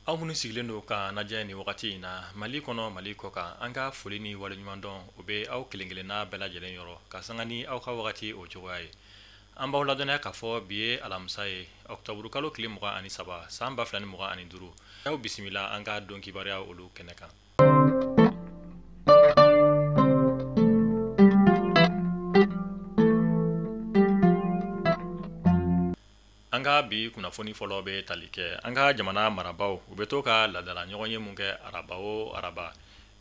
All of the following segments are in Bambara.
Aw minnu sigilen don ka lajɛ nin wagati in na Mali kɔnɔ, Mali kɔ kan, an ka foli ni waleɲumandɔn o bɛ aw kelen-kelenna bɛɛ lajɛlen yɔrɔ ka sanga ni aw ka wagati o cogoya ye. An b'aw ladɔnniya k'a fɔ bi ye alamisa ye, octobre kalo tile 23 san 2025. Aw bisimila an ka don kibaruya olu kɛnɛ kan. An ka bi kunnafoni fɔlɔ bɛ tali kɛ an ka jamana marabaaw, u bɛ to ka laadala ɲɔgɔn ye mun kɛ araba o araba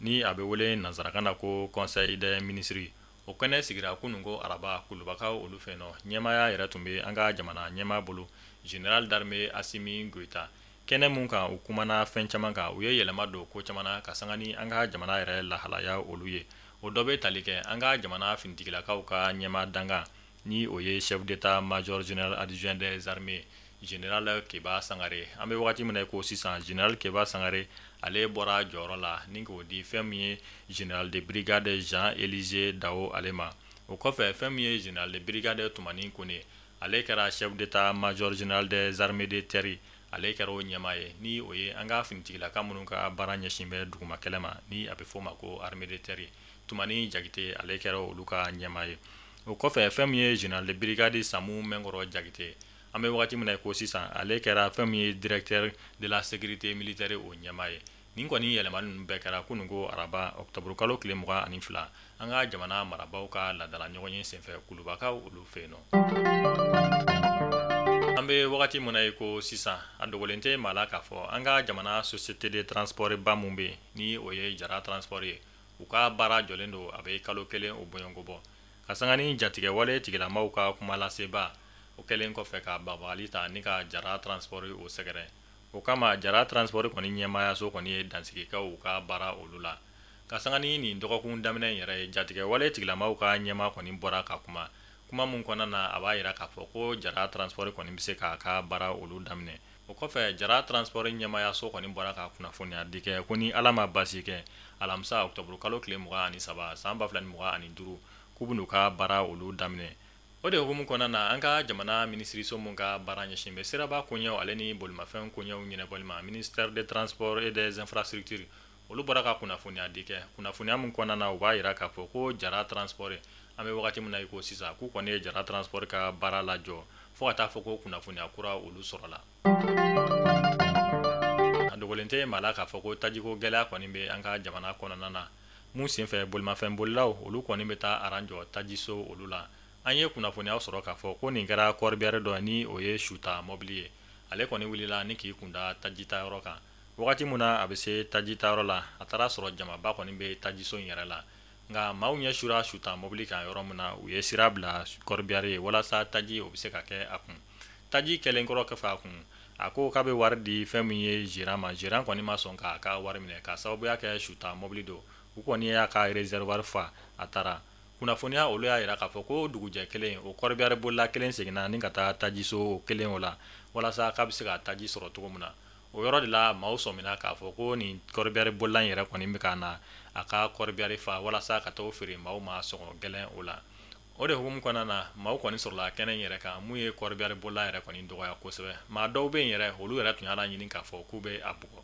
ni a bɛ wele nansarakan na ko conseil des ministres. O kɛnɛ sigira kunun ko araba kulubakaw olu fɛ nɔ. Ɲɛmaaya yɛrɛ tun bɛ an ka jamana ɲɛmaa bolo, général d'armée Assimi Goïta. Kɛnɛ mun kan, u kumana fɛn caman kan, u ye yɛlɛma don ko caman na ka sanga ni an ka jamana yɛrɛ lahalaya olu ye. O dɔ bɛ tali kɛ an ka jamana finitigilakaw ka ɲɛmaa dankan, ni o ye chef d'état-major général adjoint des armées général Keba Sangare. An bɛ wagati min na ko sisan, général Keba Sangare ale bɔra jɔyɔrɔ la ni k'o di fɛn min ye général de brigade Jean Élisée Dao ale ma. O kɔfɛ, fɛn min ye général de brigade Tumani Kone, ale kɛra chef d'état-major général des armées de terre, ale kɛra o ɲɛmaa ye, ni o ye an ka finitigilaka minnu ka baara ɲɛsin bɛ duguma kɛlɛ ma, ni a bɛ f'o ma ko armée de terre. Tumani Jakite, ale kɛra olu ka ɲɛmaa ye. O kɔfɛ, fɛn min ye général de brigade Samu Mɛnkɔrɔ Jakite, an bɛ wagati min na ko sisan, ale kɛra fɛn min ye directeur de la sécurité militaire o ɲɛmaa ye. Nin kɔni yɛlɛmani ninnu bɛɛ kɛra kunun ko araba, octobre kalo tile 22, an ka jamana marabaaw ka laadala ɲɔgɔn ye senfɛ kulubakaw olu fɛ yen nɔ. An bɛ wagati min na i ko sisan, a dogolen tɛ maa la k'a fɔ an ka jamana société de transport ba mun bɛ yen, ni o ye Jara Transport ye, u ka baara jɔlen don a bɛ kalo kelen o bɔɲɔgɔnko bɔ, ka sanga ni jatigɛwale tigilamaw ka kuma laseba o kɛlen kɔfɛ ka bagabagali ta ni ka Jara Transport o sɛgɛrɛ. O kama, Jara Transport kɔni ɲɛmaayaso kɔni ye dansigikaw u ka baara olu la. Ka sanga ni nin dɔgɔkun daminɛ in yɛrɛ ye, jatigɛwale tigilamaw ka ɲɛmaa kɔni bɔra ka kuma, kuma mun kɔnɔna na a b'a yira k'a fɔ ko Jara Transport kɔni bɛ se k'a ka baara olu daminɛ. O kɔfɛ, Jara Transport ɲɛmaayaso kɔni bɔra ka kunnafoniya di kɛ ko ni Ala ma basi kɛ, alamisa octobre kalo tile 23 san 2025, k'u bɛn'u ka baara olu daminɛ. O de hukumu kɔnɔna na, an ka jamana minisiriso mun ka baara ɲɛsin bɛ siraba koɲɛw ale ni bolimafɛn koɲɛw ɲɛnabɔli ma, ministère des transports et des infrastructures, olu bɔra ka kunnafoniya di kɛ, kunnafoniya mun kɔnɔna na u b'a yira k'a fɔ ko Jara Transport, an bɛ wagati min na i ko sisan, k'u kɔni ye Jara Transport ka baara lajɔ fo ka taa fɔ ko kunnafoniya kura olu sɔrɔla. A dogolen tɛ maa la k'a fɔ ko tajiko gɛlɛya kɔni bɛ an ka jamana kɔnɔna na, mun senfɛ bolimafɛn bolilaw olu kɔni bɛ taa aran jɔ tajiso olu la. An ye kunnafoniya sɔrɔ k'a fɔ ko nin kɛra corbillard dɔ, ni o ye suta mɔbili ye, ale kɔni wulila ni k'i kunda taji ta yɔrɔ kan. Wagati min na a bɛ se taji ta yɔrɔ la, a taara sɔrɔ jamaba kɔni bɛ tajiso in yɛrɛ la. Nka maaw ɲɛ sura suta mɔbili kan yɔrɔ min na, u ye sira bila corbillard ye walasa taji o bɛ se ka kɛ a kun. Taji kɛlen kɔrɔ kɔfɛ a kun, a ko k'a bɛ wari di fɛn min ye gérant ma. Gérant kɔni ma sɔn k'a ka wari minɛ k'a sababuya kɛ suta mɔbili don. U kɔni y'a ka réservoir fa, a taara. Kunnafoniya olu y'a jira k'a fɔ ko dugujɛ kelen, o corbillard bolila kelen seginna ni ka taa tajiso kelen o la walasa k'a bɛ se ka taji sɔrɔ cogo min na. O yɔrɔ de la, maaw sɔmina k'a fɔ ko nin corbillard bolila in yɛrɛ kɔni bɛ ka na a ka corbillard fa walasa ka t'o feere maaw ma sɔngɔ gɛlɛn o la. O de hukumu kɔnɔna na, maaw kɔni sɔrɔla kɛnɛ in yɛrɛ kan mun ye corbillard bolila yɛrɛ kɔni dɔgɔya kosɛbɛ. Maa dɔw bɛ yen yɛrɛ, olu yɛrɛ tun y'a laɲini k'a fɔ k'u bɛ a bugɔ.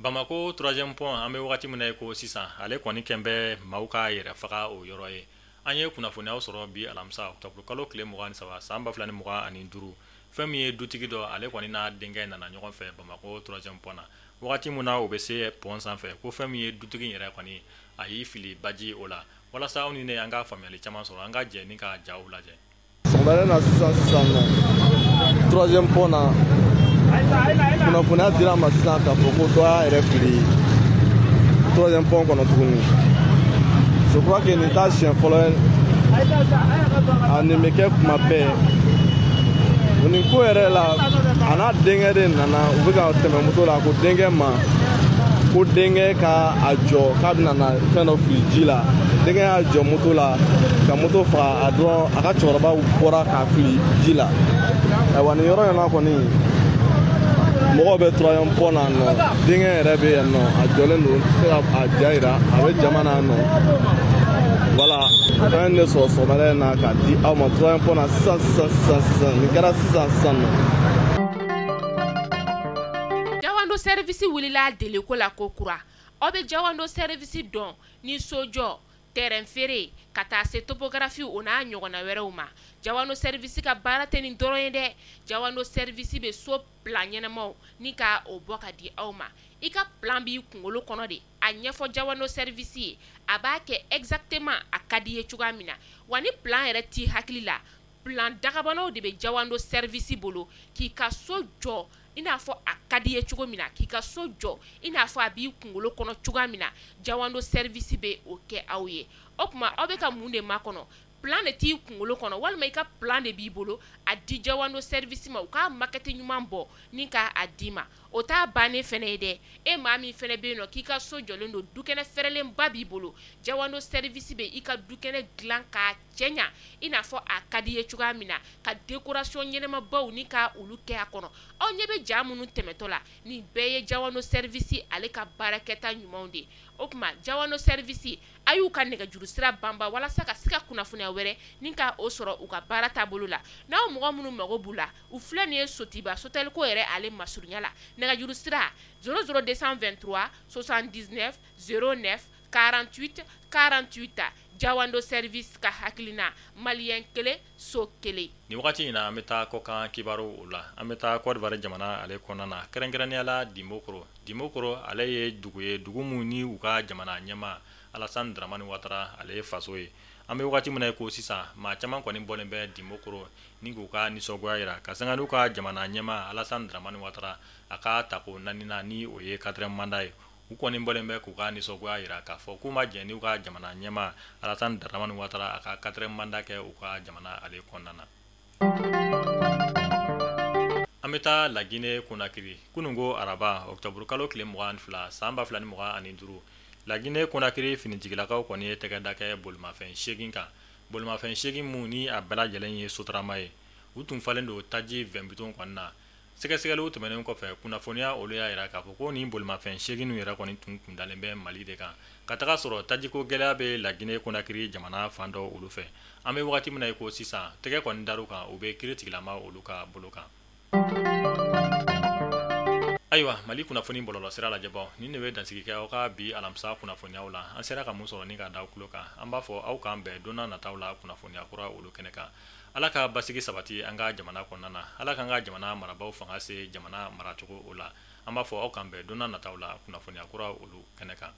Bamako troisième pont, an bɛ wagati min na i ko sisan, ale kɔni kɛn bɛ maaw ka yɛrɛ faga o yɔrɔ ye. An ye kunnafoniyaw sɔrɔ bi alamisa, octobre kalo tile 23 san 2025, fɛn min ye dutigi dɔ, ale kɔni n'a denkɛ nana ɲɔgɔn fɛ Bamako troisième pont na. Wagati min na u bɛ se pont sanfɛ, ko fɛn min ye dutigi yɛrɛ kɔni, a y'i fili baji o la. Walasa aw ni ne an ka faamuyali caman sɔrɔ, an ka jɛ ni ka jaw lajɛ. Sɔgɔmada na sisan sisan nɔ, troisième pont na, kunnafoniya dira ma sisan k'a fɔ ko dɔ y'a yɛrɛ fili troisième pont kɔnɔ tuguni. Je crois que nin t'a siɲɛ fɔlɔ ye, a nin bɛ kɛ kuma bɛɛ. Nin ko yɛrɛ la, a n'a denkɛ de nana, u bɛ ka tɛmɛ moto la, ko denkɛ ma ko denkɛ ka a jɔ k'a bɛna na fɛn dɔ fili ji la. Denkɛ y'a jɔ moto la ka moto faga a dɔrɔn, a ka cɛkɔrɔba bɔra k'a fili ji la. Ayiwa, nin yɔrɔ in na kɔni, mɔgɔw bɛ troisième pont na nɔ. Denkɛ yɛrɛ bɛ yan nɔ, a jɔlen don, n tɛ se ka a ja yira, a bɛ jama na yan nɔ. Voilà, an ye ne sɔrɔ sɔgɔmada in na k'a di aw ma troisième pont na sisan sisan sisan sisan. Nin kɛra sisan sisan nɔ. Service wulila deliko la ko kura. Aw bɛ Jawando Service dɔn ni sojɔ, terrain feere ka taa se topographie o n'a ɲɔgɔnna wɛrɛw ma. Jawando Service ka baara tɛ nin dɔrɔn ye dɛ. Jawando Service bɛ so plan ɲɛnamaw ni ka o bɔ ka di aw ma. I ka plan b'i kunkolo kɔnɔ de, a ɲɛfɔ Jawando Service ye, a b'a kɛ exactement a ka di ye cogoya min na. Wa ni plan yɛrɛ t'i hakili la, plan dagabanaw de bɛ Jawando Service bolo k'i ka so jɔ i n'a fɔ a ka di ye cogo min na, k'i ka so jɔ i n'a fɔ a b'i kunkolo kɔnɔ cogoya min na. Jawando Service bɛ o kɛ aw ye. O tuma aw bɛ ka mun de makɔnɔ? Plan de t'i kunkolo kɔnɔ walima i ka plan de b'i bolo, a di Jawando Service ma, u k'a maquette ɲuman bɔ ni k'a d'i ma. O t'a bannen fɛnɛ ye dɛ. E maa min fɛnɛ bɛ yen nɔ k'i ka so jɔlen don, dukɛnɛ fɛrɛlenba b'i bolo, Jawando Service bɛ i ka dukɛnɛ dilan k'a cɛɲa i n'a fɔ a ka di ye cogoya min na, ka décoration ɲɛnamabaw ni ka olu kɛ a kɔnɔ. Aw ɲɛ bɛ ja minnu tɛmɛtɔ la, nin bɛɛ ye Jawando Service ale ka baarakɛta ɲumanw de ye. O tuma Jawando Service, a y'u ka nɛgɛjuru sira banba walasa ka se ka kunnafoniya wɛrɛ ni ka o sɔrɔ u ka baara taabolo la. N'aw mɔgɔ minnu mago b'u la, u filɛ nin ye Sotiba Sotelko yɛrɛ ale masurunya la. Nɛgɛjuru sira 00223 79 09 48 48. Jawando Service ka hakilina, maliyɛn kelen so kelen. Nin wagati in na, an bɛ taa kɔkan kibaru o la. An bɛ taa Côte d'Ivoire jamana ale kɔnɔna na, kɛrɛnkɛrɛnnenya la Dimbokro. Dimbokro ale ye dugu ye, dugu mun ni u ka jamana ɲɛmaa Alassane Dramane Ouattara ale ye faso ye. An bɛ wagati min na i ko sisan, maa caman kɔni bɔlen bɛ Dimbokro ni k'u ka nisɔngoya jira ka sanga n'u ka jamana ɲɛmaa Alassane Dramane Ouattara a ka tako naaninan, ni o ye quatrième mandat ye. U kɔni bɔlen bɛ k'u ka nisɔngoya jira k'a fɔ k'u ma jɛn n'u ka jamana ɲɛmaa Alassane Dramane Ouattara a ka quatrième mandat kɛ u ka jamana ale kɔnɔna na. An bɛ taa Laginɛ Konakiri. Kununko araba, octobre kalo tile 22 san 2025, Laginɛ Konakiri finitigilakaw kɔni ye tɛgɛ da kɛ bolimafɛn 8 kan, bolimafɛn 8 mun ni a bɛɛ lajɛlen ye Sotrama ye. U tun falen don taji 20 bitɔn kɔni na. Sɛgɛsɛgɛliw tɛmɛnen kɔfɛ, kunnafoniya olu y'a jira k'a fɔ ko nin bolimafɛn 8 yɛrɛ kɔni tun kundalen bɛ Mali de kan, ka taga sɔrɔ tajiko gɛlɛya bɛ Laginɛ Konakiri jamana fan dɔ olu fɛ. An bɛ wagati min na i ko sisan, tɛgɛ kɔni dar'u kan, u bɛ kiiri tigilama olu ka bolo kan. Ayiwa, Mali kunnafoni bɔlɔlɔsira lajɛbaw, nin de bɛ dansigi kɛ aw ka bi alamisa kunnafoniyaw la. An sera ka mun sɔrɔ ni ka da aw tulo kan, an b'a fɔ aw k'an bɛn don nataw la kunnafoniya kura olu kɛnɛ kan. Ala ka basigi sabati an ka jamana kɔnɔna na, Ala k'an ka jamana marabaaw fanga se jamana maracogo o la. An b'a fɔ aw k'an bɛn don nataw la kunnafoniya kura olu kɛnɛ kan.